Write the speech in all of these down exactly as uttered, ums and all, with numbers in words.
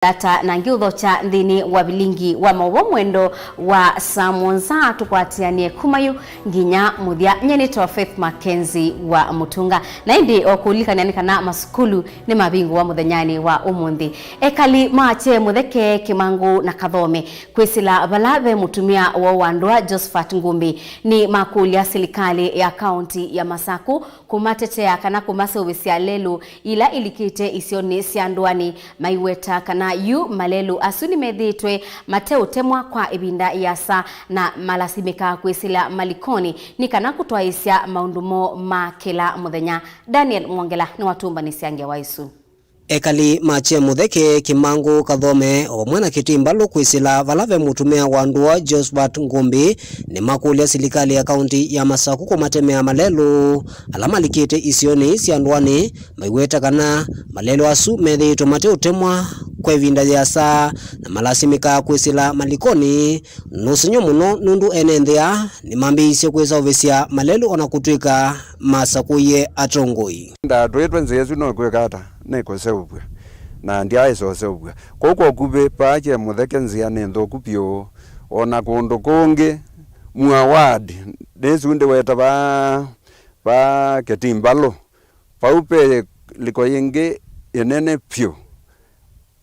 Data na ngiũthokya nthĩnĩ wa vilingi wa maũvoo mwendo wa saa mũonza, tũkwatĩanĩe kuma yu nginya mũthya. Nyie nĩtawa Faith Mackenzie wa Mũtunga. Na ĩndĩ o kũlilikany'a nĩ kana masukulu nĩmavingũwa mũthenyanĩ wa ũmũnthĩ. Ekali ma Kye Mũtheke, Kĩmangũ na Kathome kwĩsĩla vala ve mũtumĩa woo wa ndũa Josephat Ngũmbĩ nĩmakũlya silikalĩ ya kaũnti ya Masakũ kũmatetea kana kũmaseũvĩsya lelũ ila ilikĩte isionĩ sya ndũanĩ, maiweta kana yu malelũ asu nĩmethĩĩtwe mateũtemwa kwa ĩvinda ĩasa na malasimĩkaa kwĩsĩla malikonĩ nĩ kana kũtwaĩĩsya maũndũ moo ma kĩla mũthenya. Daniel Mwongela nĩwatũmbanĩsya ngewa ĩsu. Ekali ma Kye Mũtheke, Kĩmangũ, Kathome, o vamwe na Kĩtĩ Mbalũ kwĩsĩla vala ve mũtumĩa wa ndũa Josephat Ngũmbĩ nĩmakũlya silikalĩ ya kaũnti ya Masakũ kũmatemea malelũ ala malikĩte isionĩ sya ndũanĩ, maiweta kana malelũ asu methĩĩtwe mateũtemwa kwa ĩvinda yĩasa na malasimĩkaa kwĩsĩla malikonĩ nũsengy'o mũno, nũndũ ene nthĩ aa nĩmambĩĩisye kwĩseũvĩsya malelũ o na kũtw'ĩka masakũie atongoi. Ndatwĩtwe nzĩa ĩsu no kwĩka ata? Nĩkũseũvw'a, na ndyaaĩsa ũseũvw'a. Kũu kwa ũkuvĩ, vaa Kye Mũtheke nzĩa nĩ nthũku vyũ, o na kũndũ kũngĩ, Mua Ward, nĩsu ndĩweta vaa, vaa Kĩtĩ Mbalũ, vau ve ĩliko yĩngĩ ĩnene vyũ.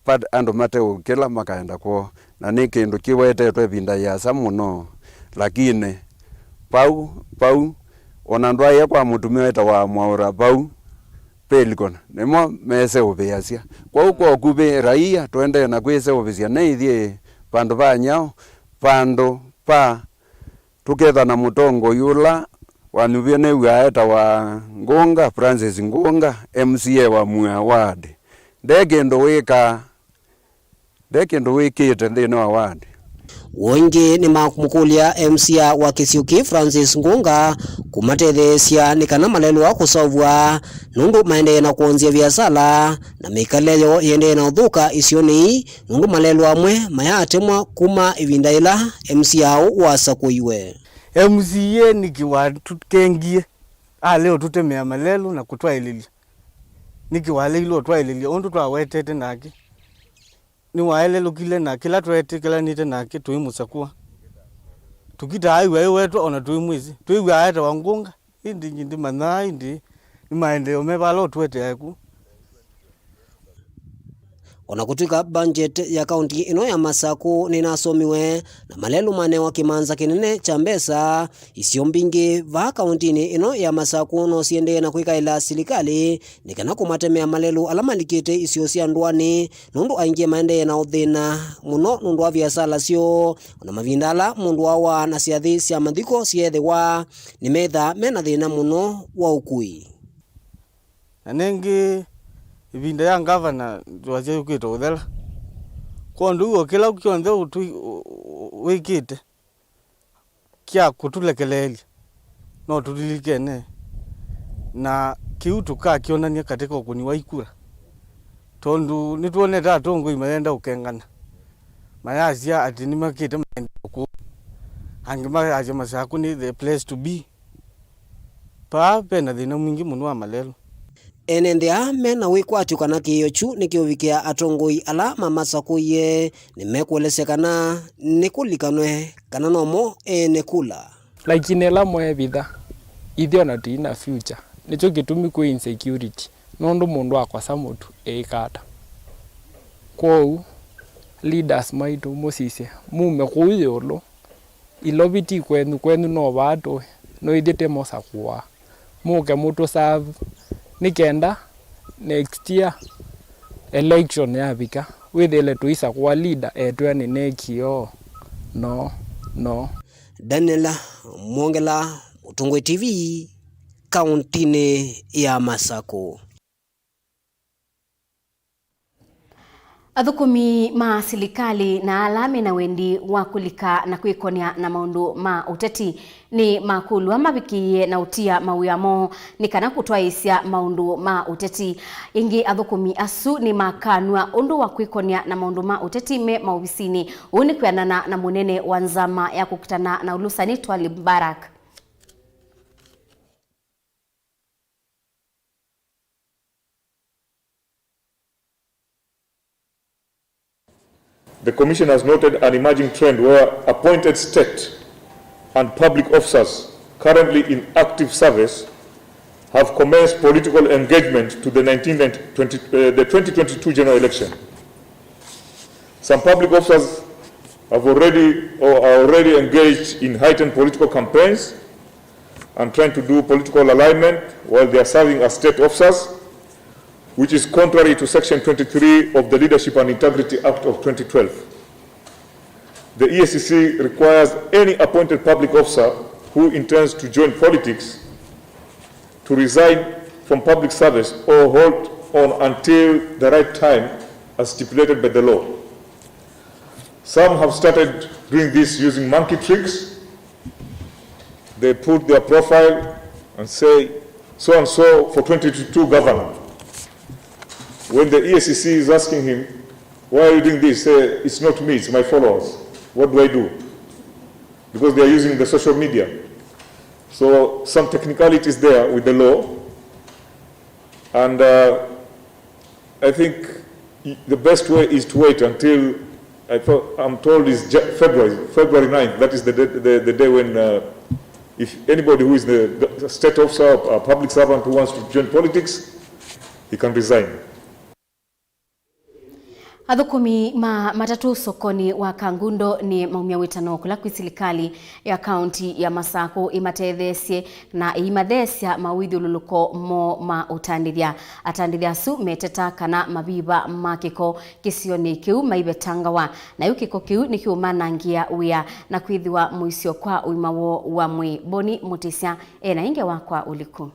But andũ mateũkĩla makaenda kwoo, na nĩ kĩndũ kĩwetetwe ĩvinda yĩasa mũno. Lakini vau, vau, ona ndwaĩa kwa mũtumĩa wĩtawa Mwaũra vau, ve ĩliko nĩmo meseũvĩasya. Kwoou kwa ũkuvĩ, raia tũendee na kwĩseũvĩsya na ithyĩ vandũ va nyaũ, vandũ va tũketha na mũtongoi ũla wanyuvie nĩw'aa etawa Ngũnga, Francis Ngũnga, M C A wa Mua Ward. Nde kĩndũ wĩkaa, nde kĩndũ wĩkĩte nthĩnĩ wa ward. Ũngĩ nĩmamũkũlya M C A wa kĩsio kĩĩ Francis Ngũnga kũmatetheesya nĩ kana malelũ aa kũseũvw'a nũndũ maendee na kwonzya viasala na mĩkalĩle yoo ĩendee na ũthũka isionĩ ii nũndũ malelũ amwe mayaatemwa kuma ĩvinda yĩla M C A ũũ wasakũiwe. M C A nĩkĩ watũkengie? Ale ũtũtemea malelũ na kũtwaĩlĩlya. Nĩkĩ waleilwe ũtwaĩlĩlya ũndũ twawetete nake? Nĩwaelelũkile na kĩla tweetĩkĩlanĩte nake tũimũsakũa. Tũkitaa aiw'a ewetwa ona tũimwĩsĩ. Twĩw'aa etawa Ngũnga. Ĩndĩ nyie ndimanyaa, ĩndĩ nĩ maendeeo meva ala ũtũeteae kũu? O na kũtw'ĩka mbangyeti ya kaũnti ĩno ya Masakũ nĩnasomiwe, na malelũ manewa kĩmanza kĩnene kya mbesa, isio mbingĩ vaa kaũntinĩ ĩno ya Masakũ no siendee na kwĩkaĩla silikalĩ nĩ kana kũmatemea malelũ ala malikĩte isio sya ndũanĩ, nũndũ aingĩ maendee na ũthĩna mũno nũndũ wa viasala syoo, o na mavinda ala mũndũ awaa na syathĩ sya mathiko syeethĩwa, nĩmethaa me na thĩna mũno wa ũkui. Na nĩngĩ, ĩvinda ya ngavana twasya yũkĩte ũthela. Kwondũ w'o kĩla kyonthe ũtwi-, ũ-, ũ-, wĩkĩte kya kũtũlekeleelya, no tũlilikene, na kĩu tũkakyonany'a katĩka ũkũni wa ikura. Tondũ nĩtwonete atongoi mayenda ũkengana, mayasya atĩ nĩmakĩte maendeeo kũu, angĩ mayasya Masakũ nĩ the place to be. Vaa ve na thĩna mwingĩ mũno wa malelũ. Ene nthĩ aa me na wĩkwatyo kana kĩĩo kyu nĩkĩũvikĩa atongoi ala mamasakũie, nĩmekũelesya kana nĩkũlikanwe kana nomo ene kula. Lakini ĩla mweevitha, ithyĩ ona tũi na future. Nĩkyo kĩtumi kwĩ insecurity, nũndũ mũndũ akosa mũtu eĩka ata? Kwoou, leaders maitũ, mũsisye, mume kũu ĩũlũ. Ilovi ti kwenyu, kwenyu no vaa tũĩ, no ithyĩ tũmũsakũaa. Mũke mũtũserve nĩ kenda next year election yavika, wĩthĩle tũisakũa leader etw'e nĩ nekĩoo. No, no. Daniel Mwongela, Mũtũngũi T V, kaũntinĩ ya Masakũ. Athũkũmi ma silikalĩ na ala me na wendi wa kũlika na kwĩkonĩa na maũndũ ma ũteti nĩ makũlw'a mavikĩĩe na ũtia mawĩa moo nĩ kana kũtwaĩĩsya maũndũ ma ũteti. Ĩngĩ, athũkũmi asu nĩ makanw'a ũndũ wa kwĩkonĩa na maũndũ ma ũteti me maovisinĩ. Ũu nĩ kwĩanana na mũnene wa nzama ya kũkitana na ũlũsani, Twalib Mbarak. The Commission has noted an emerging trend where appointed state and public officers currently in active service have commenced political engagement to the nineteen twenty, uh, the twenty twenty-two general election. Some public officers have already or are already engaged in heightened political campaigns and trying to do political alignment while they are serving as state officers, which is contrary to Section twenty-three of the Leadership and Integrity Act of twenty twelve. The E A C C requires any appointed public officer who intends to join politics to resign from public service or hold on until the right time as stipulated by the law. Some have started doing this using monkey tricks. They put their profile and say, "So and so for twenty twenty-two governor." When the E A C C is asking him, "Why are you doing this?" Say, "It's not me, it's my followers. What do I do?" Because they are using the social media. So some technicalities there with the law. And uh, I think the best way is to wait until, I thought, I'm told is Ja- February, February ninth. That is the day, the, the day when, uh, if anybody who is the, the state officer or a public servant who wants to join politics, he can resign. Athũkũmi ma matatũ sokonĩ wa Kangundo nĩ maumya wĩtano kũla kwĩ silikalĩ ya kaunti ya Masakũ ĩmatetheesye na ĩimatheesya mawĩthyũlũlũko moo ma ũtandĩthya. Atandĩthya asu meteta kana maviva ma kĩko kĩsionĩ kĩu maivetangawa, na yu kĩko kĩu nĩkĩũmanangĩa wĩa na kwĩthĩwa mũisyo kwa ũima woo wa mwĩĩ. Boni Mũtĩsya ena ĩngĩ wakwa ũliku.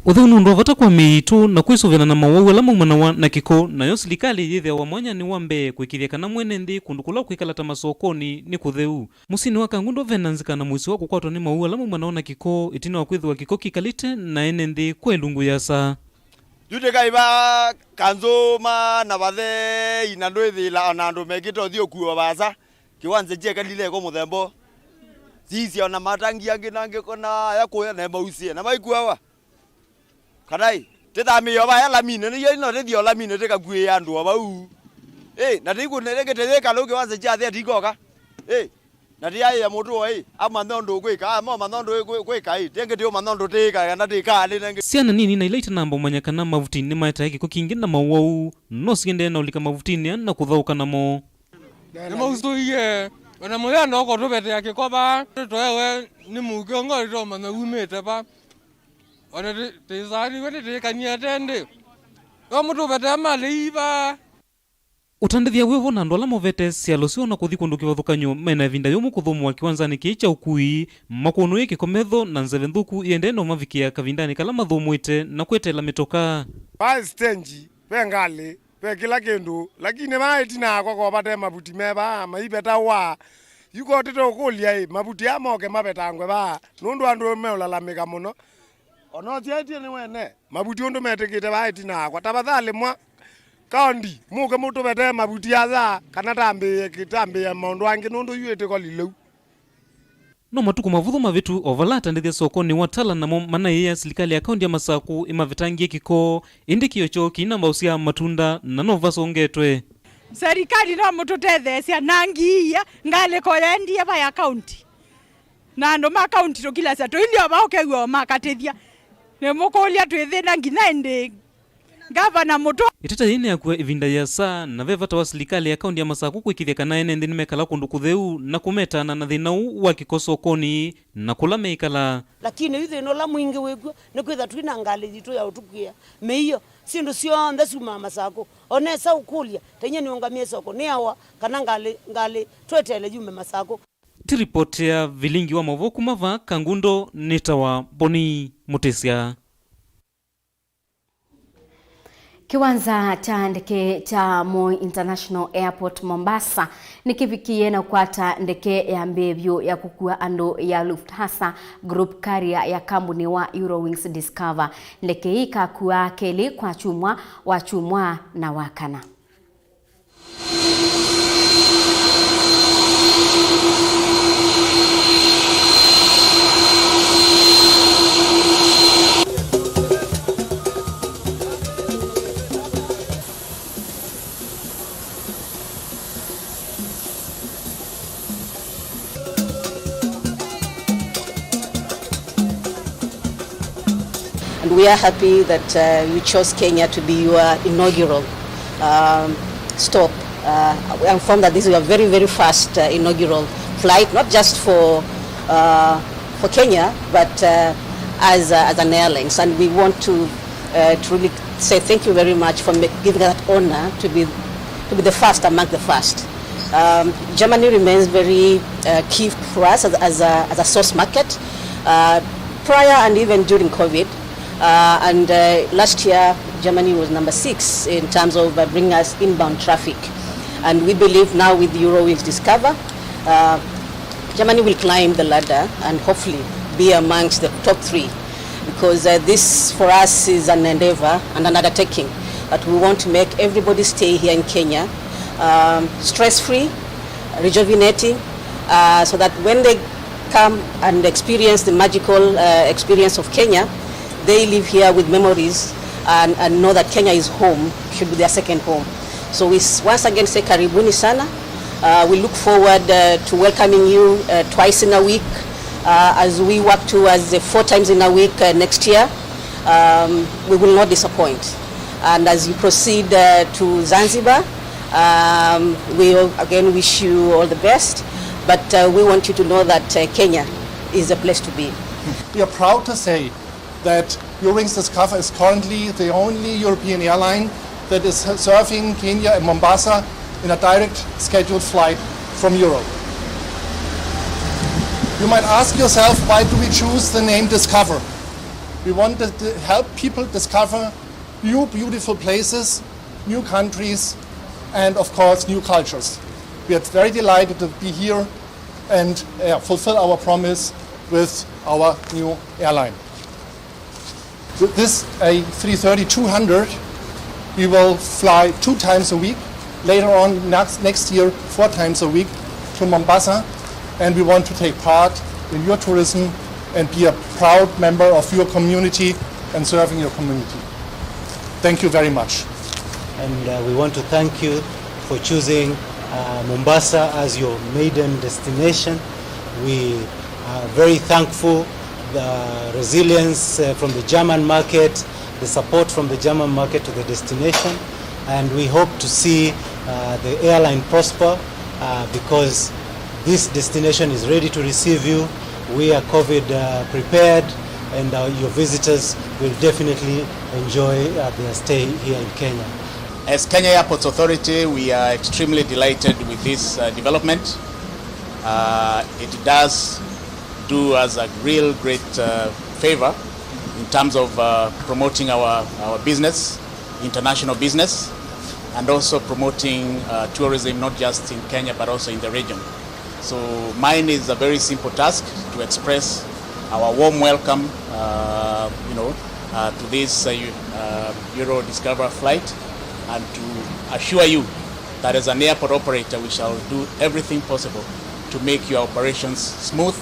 Ũtheu nĩ ũndũ wa vata kwa mĩĩ yitũ na kwĩsũvĩana na mawau ala maumanawa na kĩko, nayo silikalĩ yĩthĩawa mwanyanĩ wa mbee kũĩkĩĩthya kana mwene nthĩ kũndũ kũla kwĩkala ta masokonĩ nĩ kũtheu. Mũsyĩnĩ wa Kangundo ve na nzika na mũisyo wa kũkwatwa nĩ mawau ala maumanawa na kĩko, ĩtina wa kwĩthĩwa kĩko kĩkalĩte na ene nthĩ kwa ĩlungu yĩasa. Yu tĩkaĩ va kanzũma na vathei, na ndwĩthĩĩla o na andũ mekĩte ũthiĩ ũkuo vaasa, kĩwanza kyekalile ĩko mũthemba ũũ. Sisya o na matangi angĩ na angĩ na aya kũya na mausĩe na maikuawa. Kana ĩ, tĩthamĩĩe o vaya laminĩ, nĩyo ĩno tĩthiĩ o laminĩ tĩkakuĩe andũ o vau. Ĩ, na tĩikũ rĩngĩ tĩyĩka lĩu kĩwanza kya thĩ atikoka. Ĩ, na tĩyaĩe mũtũo ĩ, amanthe ũndũ ũkwĩka, amanthe ũndũ kwĩ- kwĩka ĩ, tĩngĩ tĩũmantha ũndũ tĩĩka kana tĩkaa nĩ nengĩ. Syana nini na ila itanamba ũmanya kana mavuti nĩmaetae kĩko kingĩ na mawau, no siendee na ũlika mavutinĩ aa na kũthaũka namo. Nĩmausũie, o na mũthenda ũkũtũvetea kĩko vaa, tũewe nĩ mũkĩongo tũmanya umĩte va. O na tĩ- tĩsaaniw'e nĩtĩĩkanie ate ndĩ. No mũtũvetea malĩ ii vaa. Ũtandĩthya wĩvo na andũ ala movete syalo syoo na kũthi kũndũ kĩvathũkany'o mena ĩvinda yũmũ kũthũmũa kĩwanzanĩ kĩĩ kya ũkui, makũnũĩe kĩko metho na nzeve nthũku iendee na ũmavikĩa kavindanĩ kala mathũmũĩte na kweteela mĩtoka. Vaa sitenji, ve ngalĩ, ve kĩla kĩndũ, lakini vaa ĩtina yakwa ko vate mavuti me vaa, maivetawa. Yu ko tũteũkũlya ĩ, mavuti aa moke mavetangwe vaa, nũndũ andũ meũlalamĩka mũno. O na ũsyaĩtye nĩ wene, mavuti ũndũ metĩkĩte vaa ĩtina yakwa. Tafadhali mwa kaũndi, mũke mũtũvetee mavuti aya, kana tambĩĩe kĩtambĩĩa maũndũ angĩ, nũndũ yu ĩtĩko lileu. No matukũ mavũthũ mavĩtu, o vala atandĩthya sokonĩ wa Tala namo manaĩĩa silikalĩ ya kaũndi ya Masakũ ĩmavetangie kĩko, ĩndĩ kĩo kyoo kĩinamba ũsyaa matunda na no vasongetwe. Serikali no mũtũtetheesya na ngiia ngalĩko yaendie va ya kaũndi. Na andũ ma kaũnti tũkilasya tũilyĩ o vau kew'a o makatĩthya. Nĩmũkũlya twĩthĩna nginya ĩndĩĩ? Ngavana mũtũ. Ĩteta yĩĩ nĩyakuwa ĩvinda yĩasa, na ve vata wa silikalĩ ya kaũnti ya Masakũ kũĩkĩĩthya kana ene nthĩ nĩmekala kũndũ kũtheu na kũmetana na thĩna ũũ wa kĩko sokonĩ na kũla meĩkalaa. Lakini yu thĩna ũla mwingĩ wĩkw'o nĩ kwĩtha twĩ na ngalĩ yitũ ya ũtũkuĩa mĩio. Syĩndũ syonthe syumaa Masakũ. O nesa ũkũlya, ta inyie nĩũngamie soko, nĩ awa kana ngalĩ, ngalĩ tweteele yume Masakũ? Ti ripoti ya vilingi wa maũvoo kuma vaa Kangundo nĩtawa Boni Mũtĩsya. Kĩwanza kya ndeke kya Moi International Airport Mombasa nĩkĩvikĩie na kũkwata ndeke ya mbee vyũ ya kũkua andũ ya Lufthansa Group Carrier ya kambuni wa Eurowings Discover. Ndeke ĩĩ ĩkakuaa kelĩ kwa kyumwa, wa kyumwa na wa kana. We are happy that uh, you chose Kenya to be your inaugural um, stop. Uh, I'm informed that this is your very, very first uh, inaugural flight, not just for uh, for Kenya, but uh, as uh, as an airlines. And we want to uh, truly say thank you very much for ma- giving us that honor to be to be the first among the first. Um, Germany remains very uh, key for us as, as, a, as a source market. Uh, prior and even during COVID, uh, and uh, last year, Germany was number six in terms of uh, bringing us inbound traffic. And we believe now with Eurowings Discover, uh, Germany will climb the ladder and hopefully be amongst the top three, because uh, this for us is an endeavor and an undertaking that we want to make everybody stay here in Kenya um, stress free, rejuvenating, uh, so that when they come and experience the magical uh, experience of Kenya, they live here with memories and, and know that Kenya is home, should be their second home. So we s- once again say karibuni sana. Uh, we look forward uh, to welcoming you uh, twice in a week uh, as we work towards the four times in a week uh, next year. Um, we will not disappoint. And as you proceed uh, to Zanzibar, um, we again wish you all the best. But uh, we want you to know that uh, Kenya is a place to be. We are proud to say that Eurowings Discover is currently the only European airline that is serving Kenya and Mombasa in a direct scheduled flight from Europe. You might ask yourself, why do we choose the name Discover? We want to d- help people discover new beautiful places, new countries, and of course, new cultures. We are very delighted to be here and uh, fulfill our promise with our new airline. Th- This A three thirty two hundred, we will fly two times a week. Later on, next, next year, four times a week to Mombasa. And we want to take part in your tourism and be a proud member of your community and serving your community. Thank you very much. And uh, we want to thank you for choosing uh, Mombasa as your maiden destination. We are very thankful the resilience uh, from the German market, the support from the German market to the destination, and we hope to see uh, the airline prosper uh, because this destination is ready to receive you. We are COVID uh, prepared, and uh, your visitors will definitely enjoy uh, their stay here in Kenya. As Kenya Airports Authority, we are extremely delighted with this uh, development. Uh, it does do us a real great uh, favor in terms of uh, promoting our, our business, international business, and also promoting uh, tourism not just in Kenya but also in the region. So mine is a very simple task to express our warm welcome, uh, you know, uh, to this uh, Eu- uh, Euro Discover flight, and to assure you that as an airport operator, we shall do everything possible to make your operations smooth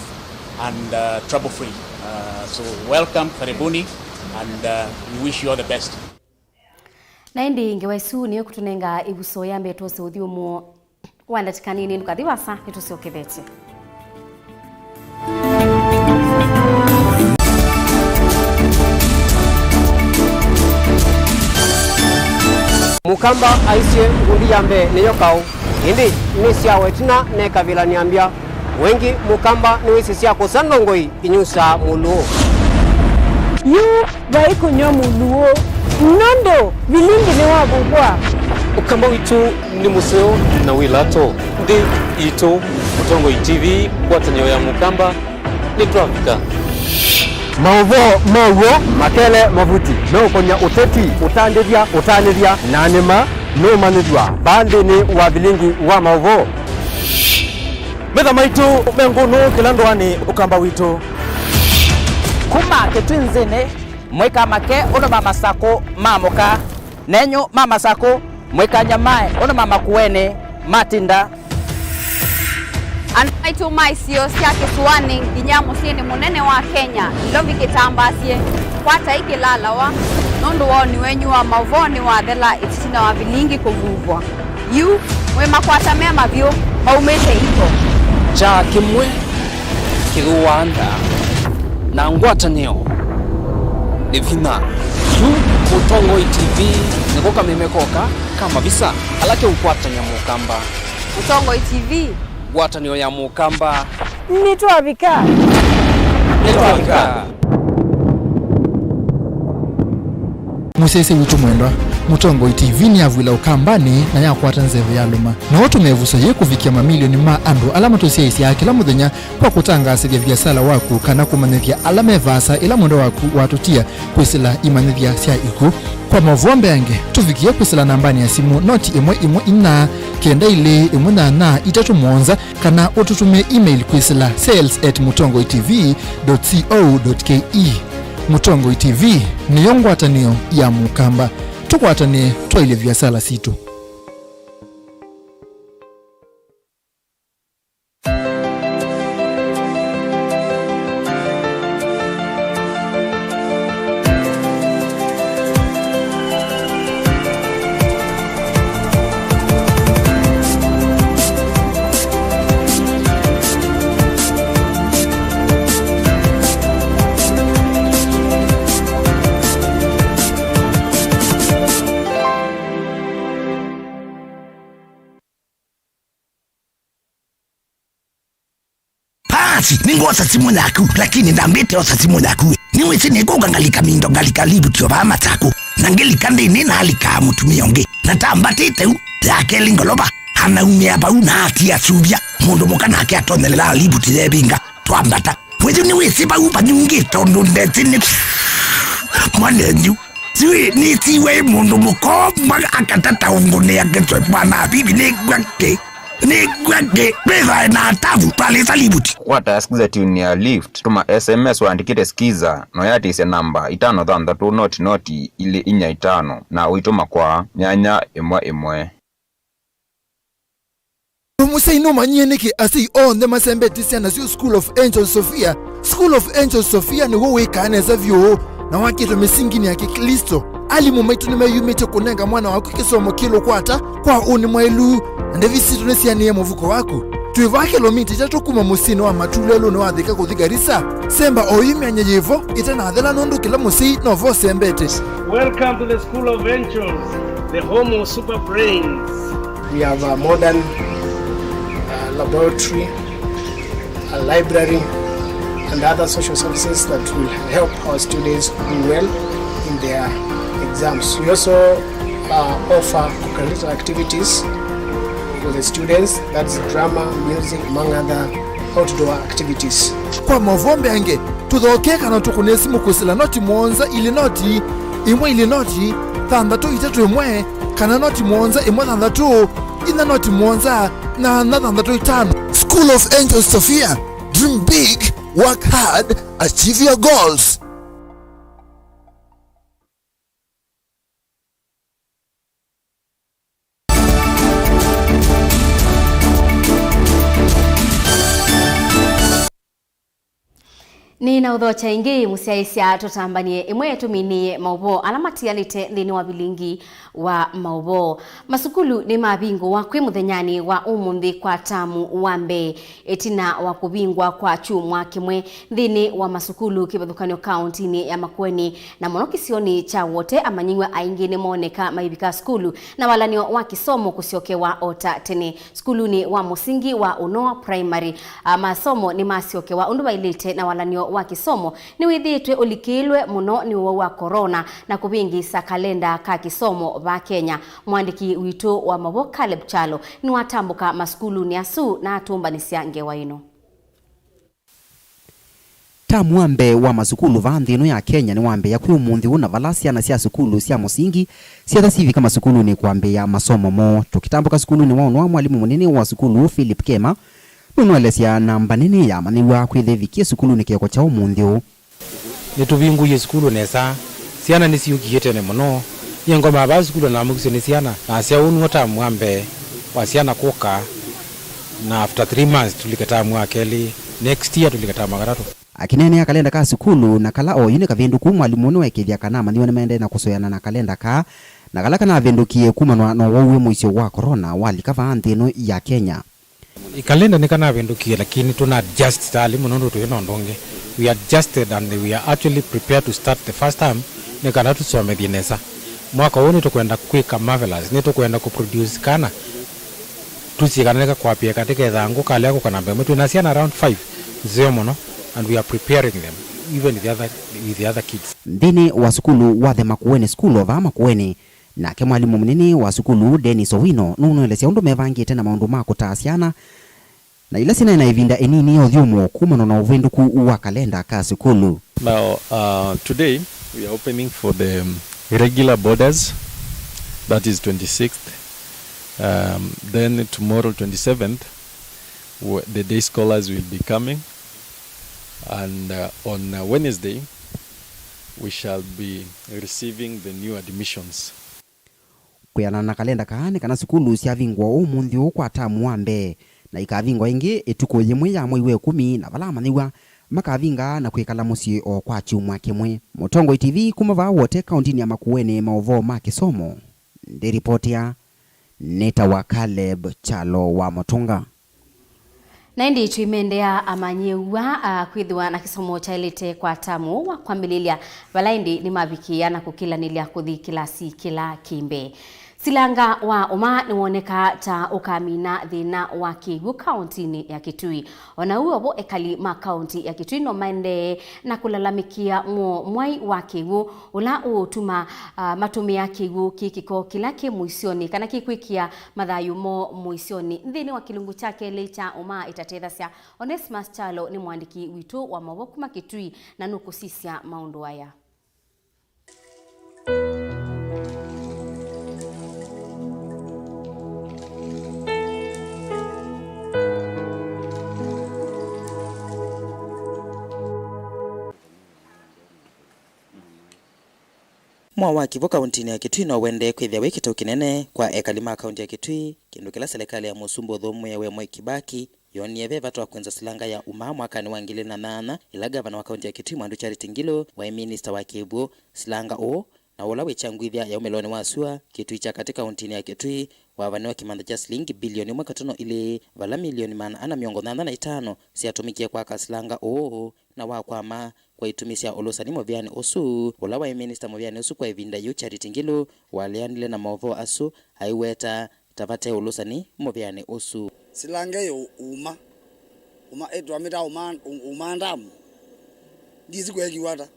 and uh, trouble-free. Uh, so welcome, karibuni, and uh, we wish you all the best. Na ĩndĩ ngewa ĩsu nĩyo ĩkũtũnenga ĩvuso ya mbee twose ũthyũmũo wa ndatĩka nini. Ndũkathi vasa, nĩtũsyokethetye. Mũkamba aisye ngundi ya mbee nĩyo kaũ, ĩndĩ nĩsyawa ĩtina nekavĩla nĩambya. Wengĩ Mũkamba nĩwĩsĩ sya kũsa ndongoi inyusaa Mũlũũ. Yu vai kũnyw'a Mũlũũ nũndũ vilingi nĩwavuvwa. Ũkamba witũ nĩ mũseo na wĩ lato. Nthĩ yitũ, Mũtongoi T V, ngwatanĩo ya Mũkamba, nĩtwavika. Maũvoo ma w'o makele mavuti meũkonya ũteti, ũtandĩthya, ũtanĩthya, na nĩma nũũmanyĩthw'a vaa nthĩnĩ wa vilingi wa maũvoo. Metha maitũ me ngũnũ kĩla ndũanĩ Ũkamba witũ. Kuma Kĩtwinzĩnĩ, mwĩka make ũndũ ma Masakũ maamũka. Nenyu ma Masakũ, mwĩkany'a mae ũndũ ma Makueni matinda. Andũ maitũ ma isio sya kĩsũanĩ nginya mũsyĩnĩ mũnene wa Kenya, Nairobi kĩtambaasye, kwatai kĩlalawa, nũndũ woni wenyu wa maũvoo nĩwathela ĩtina wa vilingi kũvuvwa. Yu, mwĩ makwata me mavyũ, maumĩte iko. Kyaa kĩmwe kĩthũaa nda, na ngwatanĩo Nĩ vinya. Yu Mũtongoi T V nĩko kameme koka ka mavisa ala keũkwatany'a Mũkamba. Mũtongoi T V. Ngwatanĩo ya Mũkamba. Nĩtwavika. Nĩtwavika. Mũsyaĩĩsya witũ mwendwa, Mũtongoi T V nĩyavw'ĩla Ũkambanĩ na yakwata nzeve yalũma. No ũtũme ĩvuso yĩĩ kũvikĩa mamilioni ma andũ ala matũsyaĩĩsyaa kĩla mũthenya kwa kũtangaasĩthya viasala waku kana kũmanyĩthya ala me vaasa ĩla mwendwa waku watũtia kwĩsĩla imanyĩthya sya ikw'ũ. Kwa maũvoo mbeange, tũvikĩe kwĩsĩla nambanĩ ya simũ noti ĩmwe ĩmwe inya kenda ilĩ ĩmwe nyanya itatũ mũonza, kana ũtũtũmĩe email kwĩsĩla sales at mũtongoi T V dot co dot K E. Mũtongoi T V nĩyo ngwatanĩo ya Mũkamba. Tũkwatanĩe twaĩlye viasala sitũ. Basi, nĩngwosa simũ yaku, lakini ndambĩte osa simũ yaku. Nĩwĩsĩ nĩkũka ngalika mindo, ngalika livuti o vaa Masaku. Na ngĩlika nthĩnĩ, nalikaa mũtumĩa ũngĩ. Na tambatĩte u, ya kelĩ ngolova, anaumĩa vau na atia suvya. Mũndũ mũka nake atonyelelaa livuti yevinga. Twambata. Wĩthĩ nĩwĩsĩ vau vanyungĩte ũndũ ndesĩ nĩ mwanenyu. Siwĩ nĩsiwe mũndũ mũkomba akatata ũngũnĩa ngetwe mwana avivi nĩngwake. Nĩngwake. Wĩthae na atavu twalĩsa livuti. Kũkwata Skiza Tune ya Lift, tũma S M S waandĩkĩte Skiza, na ũyatĩĩsya namba itano thanthatũ noti noti ilĩ inya itano, na ũitũma kwa nyanya ĩmwe ĩmwe. We mũsyai nũmanyie nĩkĩ asyai onthe masembetye syana syoo School of Angels Sophia? School of Angels Sophia nĩw'o wĩkaa nesa vyũ na wakĩtwe mĩsinginĩ ya Kĩklĩsto. Alimũ maitũ nĩmeyumĩtye kũnenga mwana waku kĩsomo kĩlũ kwata kwa ũnĩ mwaĩlu, na ndevi sitũ nĩsianĩe mũvuko waku. Twĩ vaa kĩlomita itatũ kuma mũsyĩnĩ wa Matu lelũnĩ wa Thika kũthi Garissa. Semba oyu myanya yĩvo ĩtanathela, nũndũ kĩla mũsyai no vo ũsembete. Welcome to the School of Angels, the home of super brains. We have a modern, uh, laboratory, a library, and other social services that will help our students do well in their exams. We also, uh, offer co-curricular activities for the students, that's drama, music, among other outdoor activities. Kwa maũvoo mbeange, tũthokee kana tũkũne simũ kwĩsĩla noti mũonza ilĩ noti ĩmwe ilĩ noti thanthatũ itatũ ĩmwe, kana noti mũonza ĩmwe thanthatũ inya noti mũonza nyanya thanthatũ itano. School of Angels Sophia, dream big, work hard, achieve your goals. Nĩnaũthokya ĩngĩ, mũsyaĩĩsya, tũtambanie ĩmwe tũminĩe maũvoo ala matialĩte nthĩnĩ wa vilingi wa maũvoo. Masukulu nĩmavingũwa kwĩ mũthenyanĩ wa ũmũnthĩ kwa tamu wa mbee, ĩtina wa kũvingwa kwa kyumwa kĩmwe nthĩnĩ wa masukulu kĩvathũkany'o kaũntinĩ ya Makueni, na mũno kĩsionĩ kya Wote. Amanyĩw'a aingĩ nĩmooneka maivika sukulu na walan'yo wa kĩsomo kũsyokewa o ta tene. Sukulunĩ wa mũsingi wa Unoa Primary, a, masomo nĩmasyokewa ũndũ vaĩlĩte, na walan'yo wa kĩsomo nĩwĩthĩĩtwe ũlikĩĩlwe mũno nĩ ũwau wa corona na kũvĩngĩĩsa kalenda ka kĩsomo vaa Kenya. Mũandĩki witũ wa maũvoo Caleb Kyalo nĩwatambũka masukulunĩ asu na atũmbanĩsya ngewa ĩno. Tamu wa mbee wa masukulu vaa nthĩ ĩno ya Kenya nĩwambĩĩa kwĩ ũmũnthĩ ũũ, na vala syana sya sukulu sya mũsingi syetha sivika masukulunĩ kwambĩĩa masomo moo. Tũkĩtambũka sukulunĩ wa Unoa, mwalimũ mũnene wa sukulu ũũ, Philip Kema, nũnũelesya namba nene ya amanyĩw'a kwĩthĩa ĩvikie sukulunĩ kĩoko kya ũmũnthĩ ũũ. Nĩtũvingũie sukulu nesa. Syana nĩsyũkie tene mũno. Nyie ngomaa vaa sukulu na namũkisye nĩ syana. Nasya ũu nĩw'o tamu wa mbee wa syana kũka, na after three months tũlike tamu wa kelĩ, next year tũlike tamu wa katatũ. Akĩneenea kalenda ka sukulu na kala oyu nĩ kavĩndũku, mwalimũ nĩwaĩkĩĩthya kana amanyĩw'a nĩmaendee na kũsũĩana na kalenda kaa, na kala kanavĩndũkie kumanwa na ũwau wĩ mũisyo wa corona walika vaa nthĩ ĩno ya Kenya. Kalenda nĩkanavĩndũkie, lakini tũna adjust tali mũno nũndũ twĩ na ũndũ ũngĩ. We adjusted and we are actually prepared to start the first term nĩ kana tũsomethye nesa. Mwaka ũũ nĩtũkwenda kwĩka marvelous, nĩtũkwenda kũproduce kana tũsikanĩka kwapia katĩ ketha ngũ kalea kũka namba ĩmwe. Twĩna syana around five nzeo mũno, and we are preparing them even with the other, with the other kids. Nthĩnĩ wa sukulu wa The Makueni School o vaa Makueni, nake mwalimũ mũnene wa sukulu Dennis Owino nũnũelesya ũndũ mevangĩte na maũndũ ma kũtaa syana na ila syĩnaĩ na ĩvinda ĩnini ya ũthyũmũo kumana na ũvĩndũku wa kalenda ka sukulu. Now, uh, today we are opening for the, um, regular boarders, that is twenty-sixth. Um, then tomorrow, twenty-seventh, w-, the day scholars will be coming, and, uh, on, uh, Wednesday, we shall be receiving the new admissions. Kwĩanana na kalenda kaa, nĩ kana sukulu syavingũa ũmũnthĩ ũũ kwa tamu wa mbee, na ikavingũa ĩngĩ ĩtukũ yĩmwe ya mwei wa ĩkũmi, na vala amanyĩw'a makavinga na kwĩkala mũsyĩ o kwa kyumwa kĩmwe. Mũtongoi T V kuma vaa Wote, kaũntĩnĩ ya Makueni, maũvoo ma kĩsomo. Ndĩripotia, nĩtawa Caleb Kyalo wa Mũtũnga. Na ĩndĩ twĩmendeaa amanyĩw'a, a, kwĩthĩwa na kĩsomo kyaĩlĩte kwa tamu wa kwambĩlĩlya, vala ĩndĩ nĩmavikĩĩa na kũkĩlanĩlya kũthi kĩlasi kĩla kĩ mbee. Silanga wa ũma nĩwonekaa ta ũkamina thĩna wa kĩw'ũ kaũntĩnĩ ya Kitui. O na ũu o vo, ekali ma kaũntĩ ya Kitui no maendee na kũlalamĩkĩa mwoo mwai wa kĩw'ũ, ũla ũũtuma, a, matũmĩa kĩw'ũ kĩ kĩko kĩla kĩ mũisyonĩ, kana kĩkwĩkĩa mathayũ moo mũisyonĩ. Nthĩnĩ wa kĩlungu kya kelĩ kya Ũmaa Ĩtatethasya, Onesmus Kyalo nĩ mũandĩki witũ wa maũvoo kuma Kitui na nũkũsisya maũndũ aya. Mwoo wa kĩw'ũ kaũntĩnĩ ya Kitui no ũendee kwĩthĩa wĩ kĩtau kĩnene kwa ekali ma kaũntĩ ya Kitui, kĩndũ kĩla selekalĩ ya Mũsumbĩ ũthũmũĩe we Mwai Kibaki yonie ve vata wa kwĩnza silanga ya Ũmaa mwakanĩ wa ngili ilĩ na nyanya, ĩla ngavana wa kaũntĩ ya Kitui Mwandu Charity Ngilu waĩ minista wa kĩw'ũ. Silanga ũũ na ũla wĩkyangwĩthya yaumĩlonĩ wa sua Kitui kya katĩ kaũntĩnĩ ya Kitui wavaniwe kĩmantha kya silingi bilioni ĩmwe katono ilĩ, vala milioni maana ana mĩongo nyanya na itano syatũmĩkie kwaka silanga ũũ na wakwama kwa itumi sya ũlũsani mũvĩanĩ ũsu. Ũla waĩ minista mũvĩanĩ ũsu kwa ĩvinda yĩu, Charity Ngilu, waleanile na maũvoo asu, aiweta ta vate ũlũsani mũvĩanĩ ũsu. Silanga ĩ Ũmaa, Ũmaa ĩtwamĩta Ũmaa, Ũmaa ndamu. Ndisi kwekiwa ata.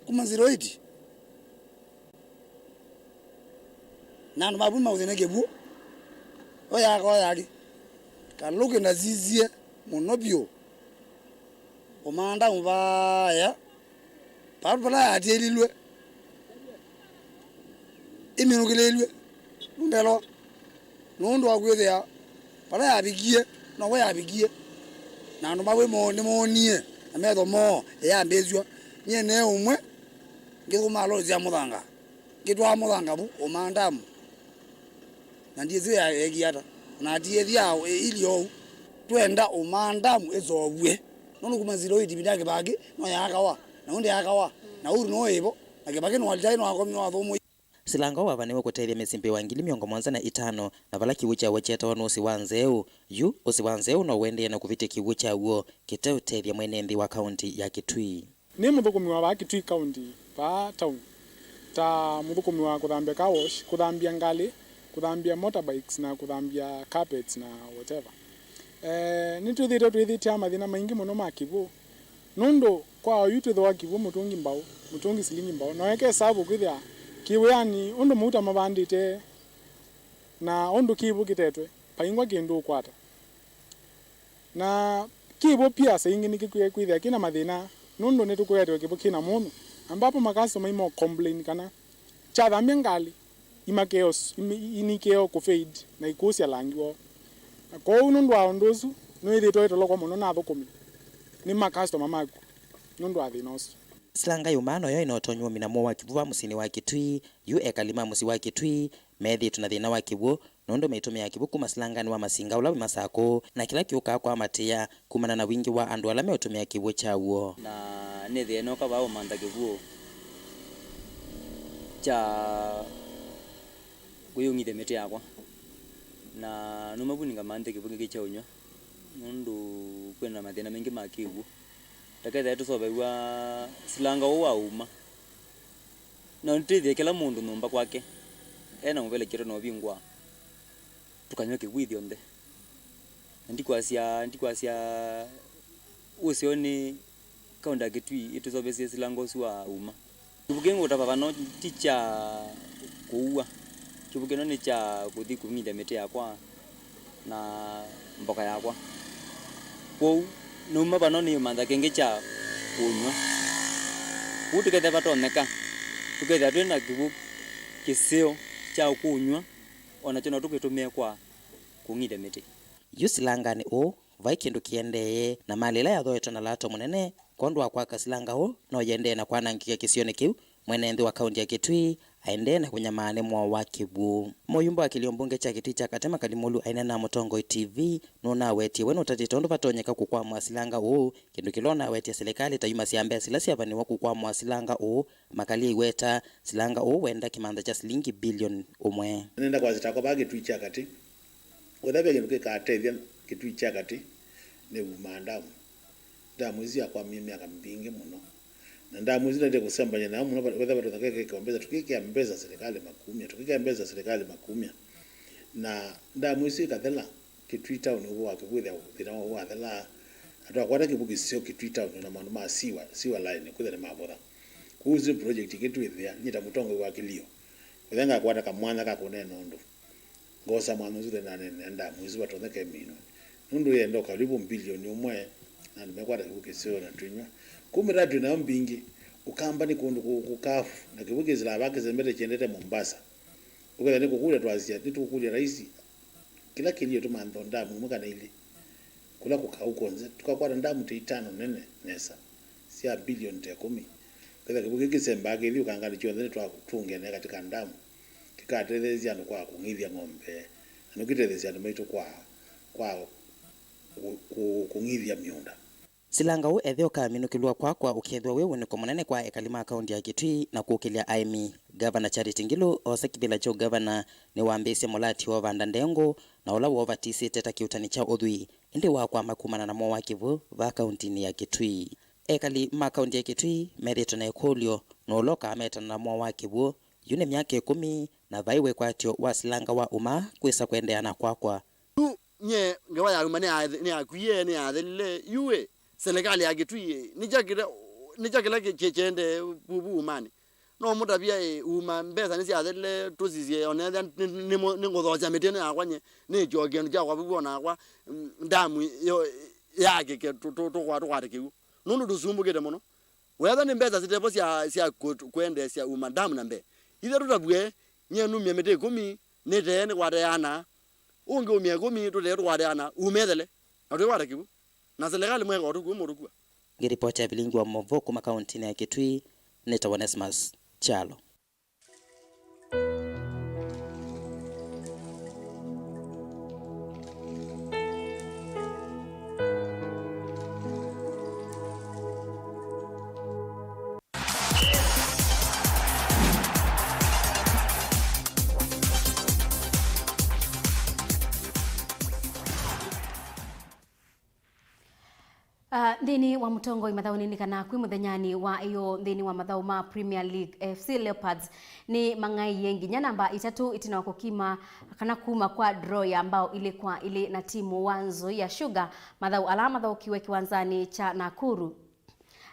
Kuma zero eight. Na andũ mavu maũthĩna kĩw'ũ. Oyaka oyaki. Kalũkĩ ndasisye mũno vyũ. Ũmaa ndamu vaya. Vaa vala yatiĩlilw'e, ĩminũkĩlĩĩlw'e, nũndelo, nũndũ wa kwĩthĩa vala yavikie, now'o yavikie, na andũ mawe mo-, nĩmoonie na metho moo ĩyambĩĩsw'a. Nyie ne ũmwe ngĩthũkũmaa loli sya mũthanga, ngĩtwaa mũthanga vu Ũmaa ndamu, na ndyĩsĩ ya-, yeekie ata, na atiĩthya ili oou. Twenda Ũmaa ndamu ĩseũvw'e, nũndũ kuma zero eight ĩvinda ya Kĩbakĩ no yaakawa, na ũndĩ yaakawa, na Uhuru no ĩvo, na Kĩbakĩ no alitaĩ no akomie wathũmũie. Silanga wavaniwe kũtethya mĩsyĩ mbee wa ngili mĩongo mũonza na itano, na vala kĩw'ũ kyaw'o kyetawa nũsĩ wa nzeũ. Yu ũsĩ wa nzeũ no ũendee na kũvĩtya kĩw'ũ kyaw'o kĩteũtethya mwene nthĩ wa kaũntĩ ya Kitui. Nĩ mũthũkũmi wa vaa Kitui County, vaa town, ta mũthũkũmi wa kũthambia car wash, kũthambia ngalĩ, kũthambia motorbikes na kũthambia carpets na whatever. Eh, nĩtwĩthĩĩtwe twĩthĩtya mathĩna maingĩ mũno ma kĩw'ũ, nũndũ kwa oyu twĩthĩwa kĩw'ũ mũtũngi mbaũ, mũtũngi silingi mbaũ, na weka ĩsavu kwĩthĩa kĩw'ũ, yani, ũndũ mauta mavandĩte na ũndũ kĩw'ũ kĩtetwe, vaingwa kĩndũ ũkwata. Na kĩw'ũ pia saa ingĩ nĩkĩkwĩthĩa kĩna mathĩna, nũndũ nĩtũkũetewe kĩw'ũ kĩna mũnyũ, ambapo makasitoma imo complain kana kyathambya ngalĩ, imakeo s-, imi-, inikeo kũfade na ikũsya langi woo. Na kwoou nũndũ wa ũndũ ũsu, nĩwĩthĩĩtwe wĩtolokwa mũno na athũkũmi nĩ makasitoma maku nũndũ wa thĩna ũsu. Silanga ya Ũmaa noyo ĩna ũtonyi wa ũmina mwoo wa kĩw'ũ vaa mũsyĩnĩ wa Kitui. Yu ekali ma mũsyĩ wa Kitui methĩĩtwe na thĩna wa kĩw'ũ nũndũ maitũmĩaa kĩw'ũ kuma silanganĩ wa Masinga ũla wĩ Masakũ, na kĩla kĩũkaa kwamatĩĩa kumana na wingĩ wa andũ ala meũtũmĩa kĩw'ũ kya w'o. Na nĩthĩe nooka vaa ũmantha kĩw'ũ kya kũyũng'ithya mĩtĩ yakwa, na nũma vu ngamanthe kĩw'ũ kĩngĩ kya ũnyw'a, nũndũ kwĩna mathĩna maingĩ ma kĩw'ũ. Takethĩa tũseũvaw'a silanga ũũ wa uma. Na ũtwĩthĩe kĩla mũndũ nyũmba kwake, e na mũvelekyo na ũvingũa, tũkanyw'a kĩw'ũ ithyonthe. Na ndikwasya, ndikwasya ũseo nĩ kaũnda ya Kitui ĩtũseũvĩsye silanga ũsu wa uma. Kĩw'ũ kĩngĩ ngũtava vano ti kya kũua. Kĩw'ũ kĩno nĩ kya kũthi kũng'ithya mĩtĩ yakwa na mboka yakwa. Kwoou nauma vano nĩũmantha kĩngĩ kya kũnyw'a. Kwoou tũkethĩa vatonyeka, tũkethĩa twĩ na kĩw'ũ kĩseo kya kũnyw'a, o nakyo no tũkĩtũmĩe kwa kũng'ithya mĩtĩ. Yu silanganĩ ũũ, vai kĩndũ kĩendee, na malĩ ĩla yathooetwe na lato mũnene kwondũ wa kwaka silanga ũũ no yĩendee na kwanangĩka kĩsionĩ kĩu. Mwene nthĩ wa kaũnti ya Kitui aendee na kũnyamaa nĩ mwao wa kĩw'ũ. Mũyumba wa kĩlio mbunge kya Kitui kya Katĩ Makali Mũlu aineena na Mũtongoi T V nũnawetie we nũtatĩte ũndũ vatonyeka kũkwamũa silanga ũũ, kĩndũ kĩla ũnawetie silikalĩ ta yumasya mbesa ila syavanĩwa kũkwamũa silanga ũũ, makali aiweta silanga ũũ wenda kĩmantha kya silingi bilioni ũmwe. Nenda kwasya takwa vaa Kitui kya Katĩ, wetha ve kĩndũ kĩkatethya Kitui kya Katĩ nĩ uma ndamu. Ndamu isu syakwamie myaka mbingĩ mũno. Na ndamu isu naendie kũsembany'a nayo mũno, wetha vatũtha kekĩkĩwa mbesa, tũkĩkĩa mbesa silikalĩ makumya, tũkĩkĩa mbesa silikalĩ makumya. Na ndamu isu ikathela, Kitui town ũvũ wa kĩw'ũ wĩthĩa thĩna woo wathela. Na twakwata kĩw'ũ kĩseo Kitui town na maũndũ ma sewer, sewer line kwĩthĩa nĩmavotha. Kwoou isu nĩ project ingĩ twĩthĩa, nyie ta mũtongoi wa kĩlio, wetha ngakwata kamwanya ka kũneena ũndũ. Ngoosa mwanya ũsu tene naneenea ndamu isu vatonyeka ĩminwe. Nũndũ yĩenda ũkalivu mbilioni ũmwe, na andũ mekwata kĩw'ũ kĩseo na twĩnyw'a. Kũu mĩtaa twĩ nayo mbingĩ, Ũkamba nĩ kũndũ kũ-, kũkavu, na kĩw'ũ kĩsĩlaa vaa kĩsembete kĩendete Mombasa. Ũkethĩa nĩ kũkũlya twasya, nĩtũkũlya raisi, kĩla kĩlio tũmanthe o ndamu ĩmwe kana ilĩ. Kũla kũkaũ kw'onthe, tũkakwata ndamu ta itano nene nesa, sya mbilioni ta ĩkũmi. Ũkethĩa kĩw'ũ kĩu kĩsembaa kĩthi ũkanganĩ kyonthe, nĩtwatũngenea katĩ ka ndamu. Kĩkatetheesya andũ kwa kũng'ithya ng'ombe, na nĩkĩtetheesya andũ maitũ kwa, kwa kũ-, kũ-, kũng'ithya mĩũnda. Silanga ũũ ethĩwa ũkaminũkĩlw'a kwakwa ũkeethĩwa wĩ wĩnĩko mũnene kwa ekali ma kaũnti ya Kitui na kũkĩlya aĩmi. Ngavana Charity Ngilu oosa kĩvĩla kya ũngavana nĩwambĩĩsye mũlati wa ũvanda ndengũ na ũla woovatisĩte ta kĩuutani kya ũthwii, ĩndĩ wakwama kumana na mwao wa kĩw'ũ vaa kaũntinĩ ya Kitui. Ekali ma kaũnti ya Kitui methĩĩtwe na ĩkũlyo nũũ ũla ũkaametana na mwao wa kĩw'ũ. Yu nĩ myaka ĩkũmi na vai wĩkwatyo wa silanga wa uma kwĩsa kũendeea na kwakwa. Yu nyie ngewa ya uma nĩya-, nĩyakwie, nĩyathelile. Yu ĩ, silikalĩ ya Kitui ĩ, nĩkya kĩla, nĩkya kĩla kĩ-, kĩ-, kĩendee vu, vu umanĩ? No mũtavya ĩ, uma mbesa nĩsyathelile, tũsisye, onethĩa nĩ, nĩ, nĩ, nĩngũthokya mĩtĩ ĩno yakwa nyie, nĩkyo kĩndũ kyakwa vu, onakwa, mm, ndamu yo yakĩke, tũ-, tũ-, tũkwa-, tũkwate kĩw'ũ. Nũndũ tũsumbũkĩte mũno. Wethwa nĩ mbesa sitevo sya, sya kũ-, kũendeesya uma ndamu na mbee, ithe tũtavw'e, nyie numie mĩtĩ ĩkũmi, nĩtee nĩkwate yana, ũngĩ umie ĩkũmi, tũtee tũkwate yana, uma ĩthele, na twĩkwata kĩw'ũ. Na silikalĩ mweka o tũkw'ũ mũtũkua. Ngĩripoti ya vilingi wa maũvoo kuma kaũntinĩ ya Kitui, nĩtawa Onesmus Kyalo. Ah, nthĩnĩ wa mũtongoi mathaũnĩ nĩ kana kwĩ mũthenyanĩ wa ĩyoo nthĩnĩ wa mathaũ ma Premier League, A F C Leopards nĩ mang'aĩie nginya namba itatũ ĩtina wa kũkima kana kuma kwa draw ya mbao ilĩ kwa ilĩ na timu wa Nzoia Sugar, mathaũ ala mathaũkiwe kĩwanzanĩ kya Nakuru.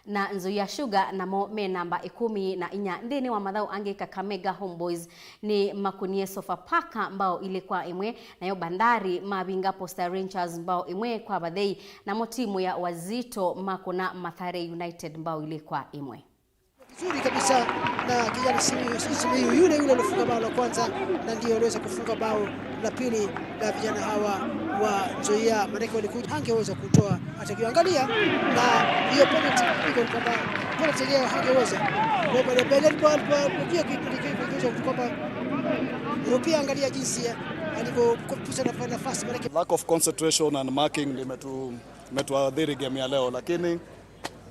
Na Nzoia Sugar namo me namba ĩkũmi na inya. Nthĩnĩ wa mathaũ angĩ, Kakamega Homeboys nĩ makũnie Sofapaka mbao ilĩ kwa ĩmwe, nayo Bandari mavinga Posta Rangers mbao ĩmwe kwa vathei, namo timu ya Wazito makũna Mathare United mbao ilĩ kwa ĩmwe. Vizuri kabisa na kijana Simiyu, Simiyu yule yule alifunga bao la kwanza, na ndio aliweza kufunga bao la pili la vijana hawa wa Nzoia, maanake walikuja, hangeweza kutoa hata kiangalia, na hiyo penalty iko kwamba penalty yenyewe hangeweza. Kwa mbele mbele alipo, alipo, alipo, pia kuipiga, kuipiga kwamba, pia angalia jinsi ya, alivyokosa nafa-, nafasi, maanake lack of concentration and marking ndio imetu-, imetuathiri game ya leo, lakini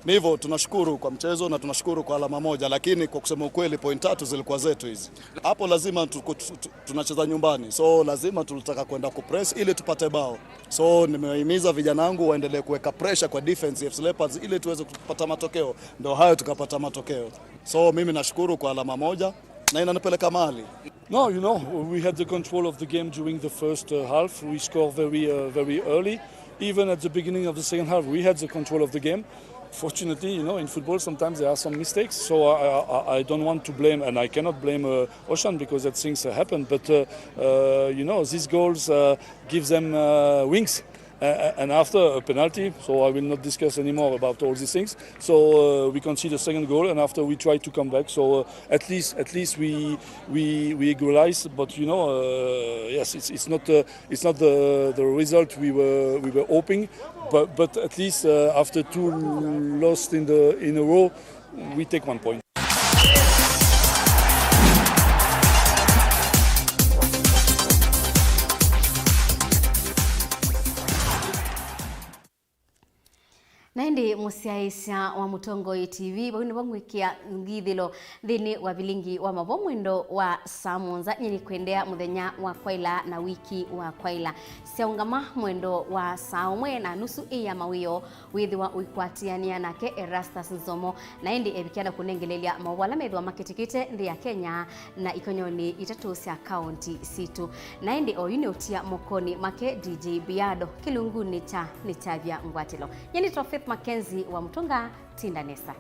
Ni hivyo, tunashukuru kwa mchezo na tunashukuru kwa alama moja, lakini kwa kusema ukweli, point tatu zilikuwa zetu hizi. Hapo lazima tu, tu, tu, tunacheza nyumbani, so lazima tulitaka kwenda kupress ili tupate bao. So nimewahimiza vijana wangu waendelee kuweka pressure kwa defense ya F C Leopards ili tuweze kupata matokeo. Ndio hayo, tukapata matokeo. So mimi nashukuru kwa alama moja na inanipeleka mahali. No, you know, we had the control of the game during the first uh, half. We scored very, uh, very early. Even at the beginning of the second half, we had the control of the game. Fortunately, you know, in football, sometimes there are some mistakes. So I, I, I don't want to blame, and I cannot blame uh, Ocean because that things uh, happen. But uh, uh, you know, these goals uh, give them uh, wings. Uh, and after a penalty, so I will not discuss anymore about all these things. So uh, we concede a second goal, and after we try to come back. So uh, at least, at least we we we equalize. But you know, uh, yes, it's it's not uh, it's not the the result we were we were hoping. But but at least uh, after two lost in the in a row, we take one point. Na ĩndĩ mũsyaĩĩsya wa Mũtongoi T V, vau nĩvo ngwĩkĩa ngithĩlo nthĩnĩ wa vilingi wa mavo mwendo wa saa mũonza. Nyie nĩkwendea mũthenya wa kwaĩla na wiki wa kwaĩla. Syaũngama mwendo wa saa ũmwe na nusu ĩĩ ya mawĩoo, wĩthĩwa ũikwatĩanĩa nake Erastus Nzomo, na ĩndĩ evikĩa na kũnengelelya maũvoo ala methĩwa makĩtĩkĩte nthĩ ya Kenya na ikonyonĩ itatũ sya kaũnti sitũ. Na ĩndĩ oyu nĩ ũtia mokonĩ make D J Biado kĩlungunĩ kya Nĩ Kyavya Ngwatĩlo. Nyie nĩtawa Faith Mackenzie wa Mũtũnga. Tinda nesa.